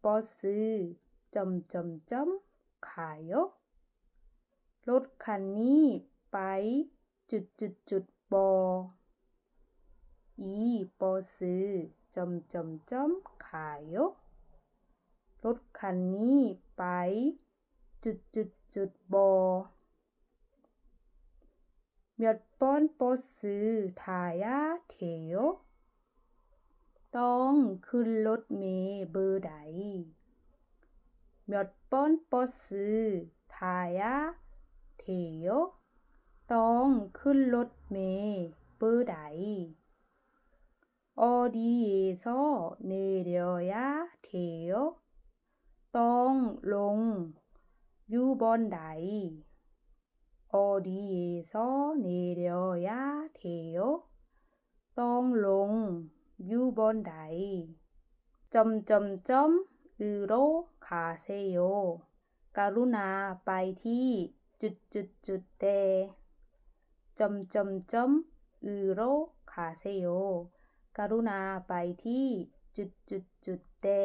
버스 ຈຳຈຳຈຳ 가요. ລົດຄັນນີ້ໄປ ຈຸດຈຸດຈຸດ ບໍ່. 2 버스 ຈຳຈຳຈຳ 가요. ລົດຄັນນີ້ໄປ ຈຸດຈຸດຈຸດ ບໍ່. 몇 번 버스 타야 돼요? ຕ້ອງຂຶ້ນລົດເມເບີໃດ? 몇 번 버스 타야 돼요? ຕ້ອງຂຶ້ນລົດເມເບີໃດ? 어디에서 내려야 돼요? ຕ້ອງລົງຢູ່ບ່ອນໃດ? 어디에서 내려야 돼요? ຕ້ອງລົງຢູ່ບ່ອນໃດ? 점점점 으로 가세요. ກະລຸນາໄປທີ່ ຈຸດຈຸດຈຸດ ແຕ່. 점점점 으로 가세요. ກະລຸນາໄປທີ່ ຈຸດຈຸດຈຸດ ແຕ່.